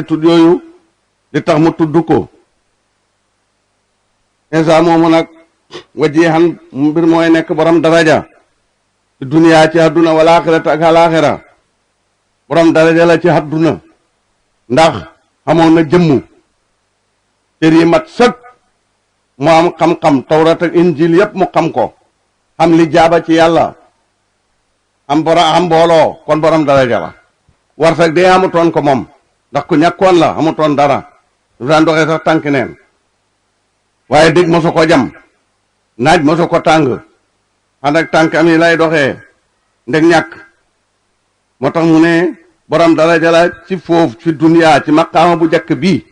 tudd yooyu di tax mu tudd ko insa moomu nag wajihan mbir mooy nekk borom daraja ci duniyaa ci àdduna wal aaxirata ak alaaxira borom daraja la ci àdduna ndax xamoon na jëmmu cër yi mat sëkk mu am xam-xam tawrat ak injil yépp mu xam ko xam li jaaba ci yàlla am mbooloo kon borom daraja la warsak dee amutoon ko moom ndax ku ñàkkoon la amutoon dara du daan doxee sax tànk neen waaye dégg mosu ko jam naaj mosu ko tàng ànd ak tànk am yi lay doxee ndeg ñàkk moo tax mu ne borom daraja la ci foofu ci duniyaa ci maqaama bu njëkk bii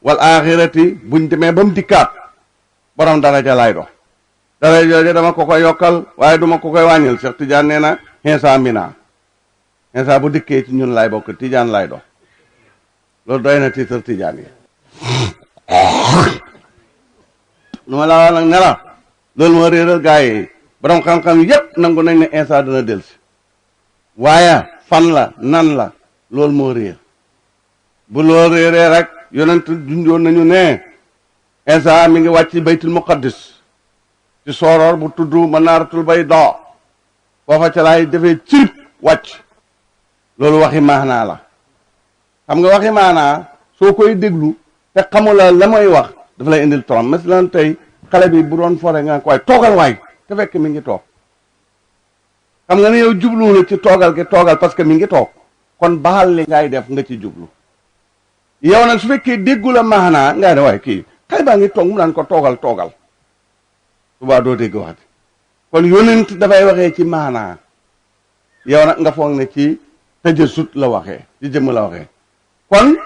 wal aaxirati buñ demee ba mu dikkaat borom daraja lay dox daraja jooju dama ko koy yokkal waaye duma ko koy wàññil Cheikh Tidjane nee na insa mina insa bu dikkee ci ñun lay bokk Tidjane lay dox loolu doy na tiitar Tidjane yi lu ma la wax nag ne la loolu moo réeral gaa yi borom xam-xam yépp nangu nañ ne insa dana delsi waaye fan la nan la loolu moo réer bu loolu réeree rek yonent junjoon nañu ne insa mi ngi wàcc baytul muqaddis ci sooroor bu tudd manaaratul bayda foofa ca laay defee cirib wàcc loolu waxi maanaa la xam nga waxi maanaa soo koy déglu te xamula la may wax dafa lay indil torom masalan tey xale bi bu doon fore nga ko waay toogal waay te fekk mi ngi toog xam nga ne yow jubluwula ci toogal gi toogal parce que mi ngi toog kon baxal li ngay def nga ci jublu yow nag su fekkee déggu la maanaa ngay ne waaye kii xale baa ngi toog mu naan ko toogal subaa doo dégg wax kon yonent dafay waxee ci maanaa yow nag nga foog ne ci tajasut la waxee ci jëmm la waxee kon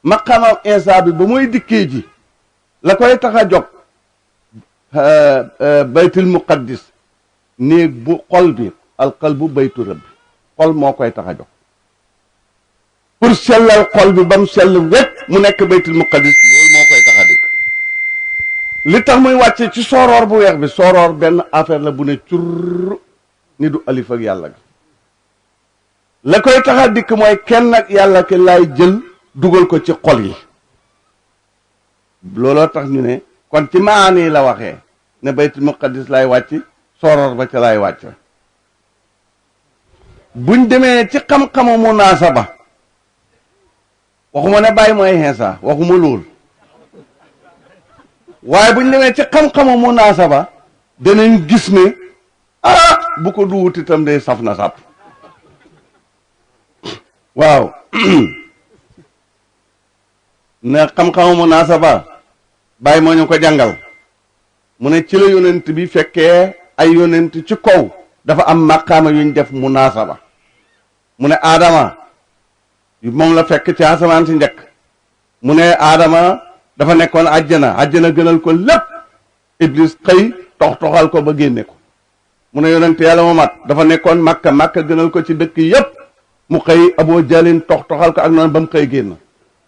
maqaamam insa bi ba muy dikkee ji la koy tax a jóg baytul muqaddis néeg bu xol bi alqalbu baytu rabbi xol moo koy tax a jóg pour sellal xol bi ba mu sell wet mu nekk baytul muqaddis loolu moo koy tax a dikk li tax muy wàcce ci sooroor bu weex bi sooroor benn affaire la bu ne curr ni du alif ak yàlla ga la koy tax a dikk mooy kenn ak yàlla ki lay jël dugal ko ci xol yi looloo tax ñu ne kon ci maani la waxee ne baytul muqaddis lay wàcc sooroor ba ca lay wàcc buñ demee ci xam-xamu munaasaba waxuma ne bàyyi mooy insa waxuma lool waaye buñ demee ci xam-xamu munaasaba danañ gis ne bu ko duwut itam day saf na sàpp waaw ne xam-xamu munaasaba bàyyi moo ñu ko jàngal mu ne ci la yonent bi fekkee ay yonent ci kaw dafa am maqaama yuñ def munaasaba mu ne aadama moom la fekk ci asamaan si njëkk mu ne aadama dafa nekkoon àjjana gënal ko lépp iblis xëy toxal ko ba génne ko mu ne yonent yàlla mu mat dafa nekkoon makka gënal ko ci dëkk yépp mu xëy aboo jalin toxal ko ak noonu ba mu xëy génn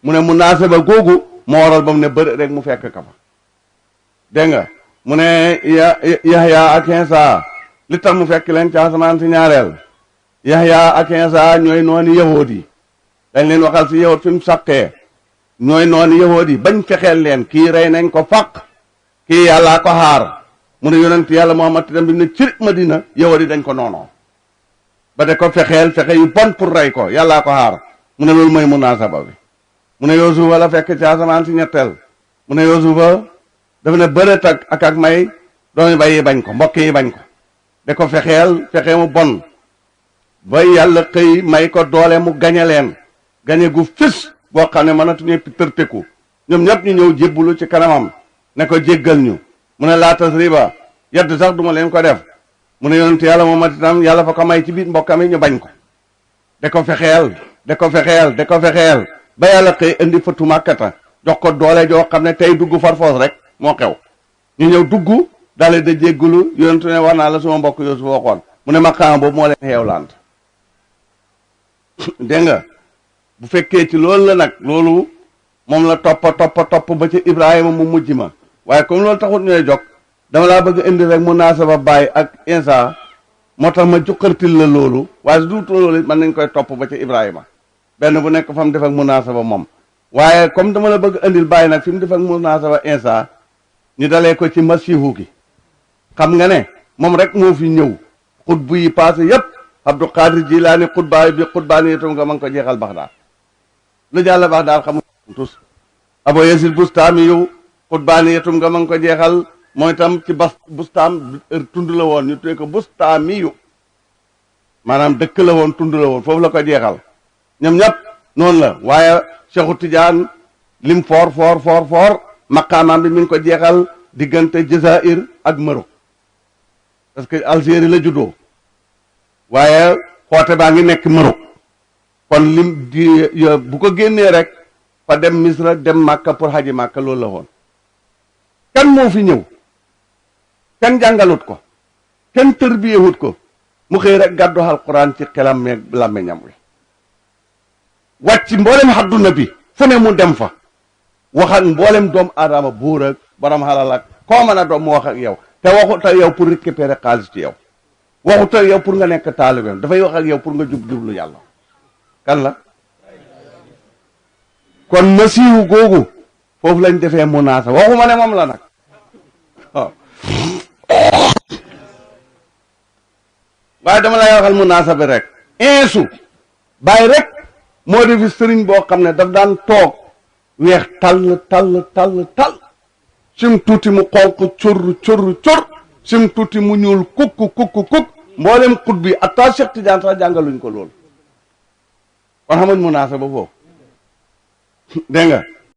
mu ne munaasaba googu moo waral ba mu ne bëri rek mu fekk ka fa dégg nga mu ne Yahya ak Insa li tax mu fekk leen ci asamaan si ñaareel Yahya ak Insa ñooy noonu yahood yi dañ leen waxal si yahood fi mu sàqee ñooy noonu yahood yi bañ fexeel leen kii rey nañ ko faq kii yàllaa ko xaar mu ne yonent yàlla Muhammad tam bi ne ci Madina yahood yi dañ ko noonoo ba de ko fexeel fexe yu bon pour rey ko yàllaa ko xaar mu ne loolu mooy munaasaba bi mu ne Yuusufa la fekk ci asamaan si ñetteel mu ne Yuusufa dafa ne bërët ak may doomi bay yi bañ ko mbokk yi bañ ko da ko fexeel fexe mu bon ba yàlla xëy may ko doole mu gañe leen gañe gu fis boo xam ne mënatuñu tërteku ñoom ñëpp ñu ñëw jébbulu ci kanamam ne ko jéggal ñu mu ne laa tasriba yedd sax duma leen ko def mu ne yonent yàlla moom itam yàlla fa ko may ci biir mbokkam yi ñu bañ ko da ko fexeel ba yàlla xëy indi fatu màkkata jox ko doole joo xam ne tey dugg farfoos rek moo xew ñu ñëw dugg daal da jéggulu yonentu ne war naa la suma mbokk Yuusuf waxoon mu ne maqaam boobu moo leen xeewlant dégg nga bu fekkee ci loolu la nag loolu moom la topp ba ci Ibrahima mu mujj ma waaye comme loolu taxut ñooy jog dama laa bëgg indi rek munaasaba Baye ak Insa moo tax ma jukkartil la loolu waaye su duutu loolu mën nañ koy topp ba ci Ibrahima benn bu nekk fa mu def ak munaasaba moom waaye comme dama la bëgg andil bàyyi nag fi mu def ak munasaba insa ñu dalee ko ci masihu gi xam nga ne moom rek moo fi ñëw xutbu yi passé yépp Abdou Qadir Jilaani xutbaay bi xutbaani itam nga ma ngi ko jeexal Baxdaad lu jàll Baxdaad xamul tus Abo Yazid Bustaami yow xutbaani itam nga ma ngi ko jeexal mooy itam ci bustaam tund la woon ñu tuddee ko Bustaami yu maanaam dëkk la woon tund la woon foofu la ko jeexal ñoom ñëpp noonu la waaye Cheikhu Tidjane lim foor maqaamaam bi mi ngi ko jeexal diggante Jazaïr ak Maroc parce que Algérie la juddoo waaye xoote baa ngi nekk Maroc kon lim di bu ko génnee rek fa dem Misra dem Màkka pour haji Màkka loolu la woon kan moo fi ñëw kenn jàngalut ko kenn tërbiyewut ko mu xëy rek gàddu alquran ci xelam meeg làmmiñam wi wàcc mboolem àdduna bi fu ne mu dem fa wax ak mboolem doomu aadama buur ak borom xalal ak koo mën a doom mu wax ak yow te waxut ak yow pour récupérer xaalis ci yow waxut ak yow pour nga nekk taalibeem dafay wax ak yow pour nga jublu yàlla kan la kon masiihu googu foofu lañ defee munaasa waxuma ne moom la nag waaw waaye dama lay waxal munaasa bi rek insu bàyyi rek moo defi sëriñ boo xam ne daf daan toog weex tall sim tuuti mu xonq cor sim tuuti mu ñuul kuk mboolem xut bi atta Cheikh Tidjane sax jàngaluñ ko loolu kon xamuñ munaasa ba foofu dégg nga